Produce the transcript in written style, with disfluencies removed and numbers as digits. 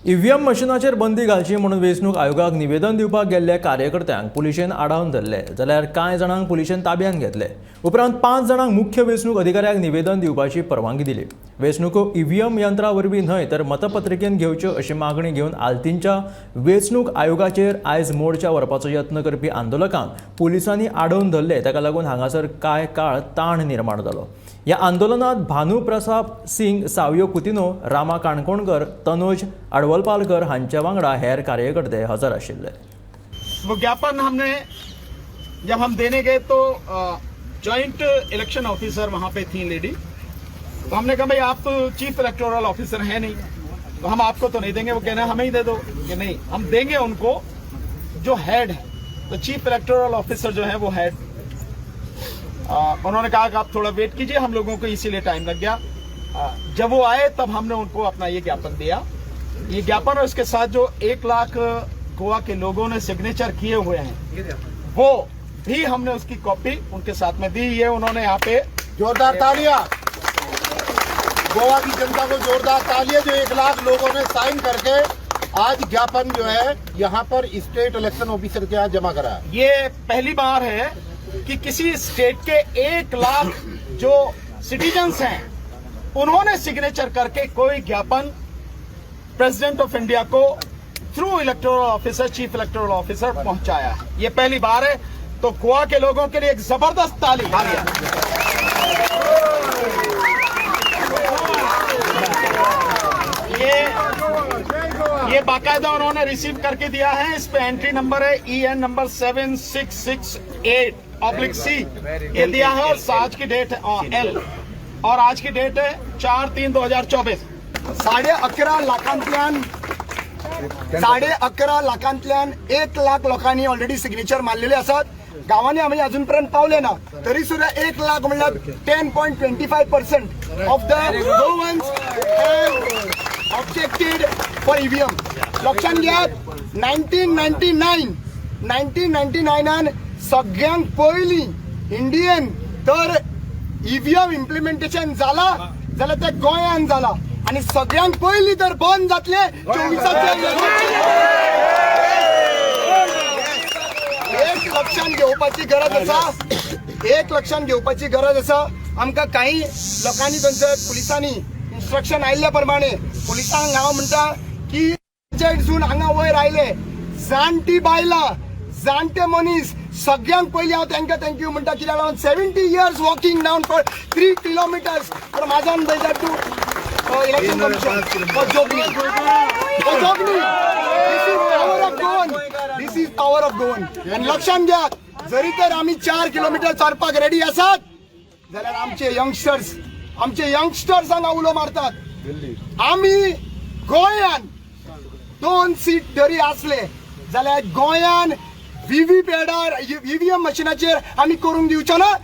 EVM मशिनाचेर बंदी घालची म्हणून वेंचणूक आयोगाक निवेदन दिवपाक गेल्ल्या कार्यकर्त्यांक पुलिशेन आडावन धरले, जाल्यार कांय जाणांक पुलिशेन ताब्यांत घेतले. उपरांत 5 जाणांक मुख्य वेंचणूक अधिकाऱ्याक निवेदन दिवपाची परवानगी दिली. वेंचणुको ईव्हीएम यंत्रा वरवीं न्हय तर मतपत्रिकेन घेवच्यो अशी मागणी घेवन आल्तीनच्या वेंचणूक आयोगाचेर आयज मोर्चा व्हरपाचो यत्न करपी आंदोलकांक पुलिसांनी आडोवन धरले. ताका लागून हांगासर कांय काळ ताण निर्माण जालो. ह्या आंदोलनात भानू प्रसाद सिंग, सावियो कुतिनो, रामा काणकोणकर, तनोज अडवलपालकर हांच्या वांगडा हेर कार्यकर्ते हजर आशिल्ले. वो ज्ञापन हमने जब हम देने गए तो जॉइंट इलेक्शन ऑफिसर वहां पे थी लेडी, तो हमने कहा भाई आप तो चीफ इलेक्टोरल ऑफिसर हैं नहीं, तो हम आपको तो नहीं देंगे। वो कहना हमें ही दे दो, कि नहीं हम देंगे उनको जो हेड है। तो चीफ इलेक्टोरल ऑफिसर जो है वो हेड, उन्होंने कहा कि आप थोड़ा वेट कीजिए, हम लोगों को इसीलिए टाइम लग गया। जब वो आए तब हमने उनको अपना ये ज्ञापन दिया। ये ज्ञापन और इसके साथ जो 1 लाख गोवा के लोगों ने सिग्नेचर किए हुए हैं वो भी हमने उसकी कॉपी उनके साथ में दी। ये उन्होंने यहाँ पे जोरदार तालियां, गोवा की जनता को जोरदार तालियां जो 1 लाख लोगों ने साइन करके आज ज्ञापन जो है यहाँ पर स्टेट इलेक्शन ऑफिसर के यहाँ जमा कराया। ये पहली बार है कि किसी स्टेट के 1 लाख जो सिटीजन्स हैं उन्होंने सिग्नेचर करके कोई ज्ञापन प्रेसिडेंट ऑफ इंडिया को through electoral officer, chief electoral officer पहुंचाया है। ये पहली बार है, तो गोवा के लोगों के लिए एक जबरदस्त ताली। ये बाकायदा उन्होंने रिसीव करके दिया है। इस पे एंट्री नंबर है EN number 7668/C ये दिया है और आज की डेट है L और आज की डेट है 4/3/2024। 11.5 लाखांतल्यान 11.5 लाखांतल्यान 1 लाख लोकांनी ऑलरेडी सिग्नेचर मारलेले आसात। गांवांनी आमी अजून पर्यंत पावले ना, तरी सुद्धा 1 लाख म्हणल्यार 10.25% of the Goans have objected for EVM. लक्षात घेयात, 1999 सगळ्यांक पयलीं इंडियन तर ईव्हीएम इम्प्लिमेंटेशन जाला जाल्यार ते गोंयान जाला आनी सगळ्यांक पयलीं तर बंद जातले 24. एक लक्षात घेवपाची गरज आसा, एक लक्षात घेवपाची गरज आसा। आमकां काही लोकांनी थंयसर पुलिसांनी इन्स्ट्रक्शन आयिल्ल्या प्रमाणे पुलिसांक हांव म्हणटा की जून हांगा वयर आयले जाणटी बायलां, जाणटे मनीस सगळ्यांक पयलीं हांव तांकां thank you म्हणटा, कित्याक लागून 70 years walking down for 3 kilometers from Azan Bazaar to election commission for Jogani. For Jogani. This is power of Goan. This is power of Goan. आनी लक्षात घ्या, जरी तर आमी 4 किलोमीटर चलपाक रेडी आसात जाल्यार आमचे यंगस्टर्स, आमचे यंगस्टर्स हांगा उलो मारतात। आमी गोंयान 2 सीट जरी आसले जाल्यार गोंयान व्हीव्हीपॅडार ईव्हीएम मशिनाचेर आमी करूंक दिवचो ना।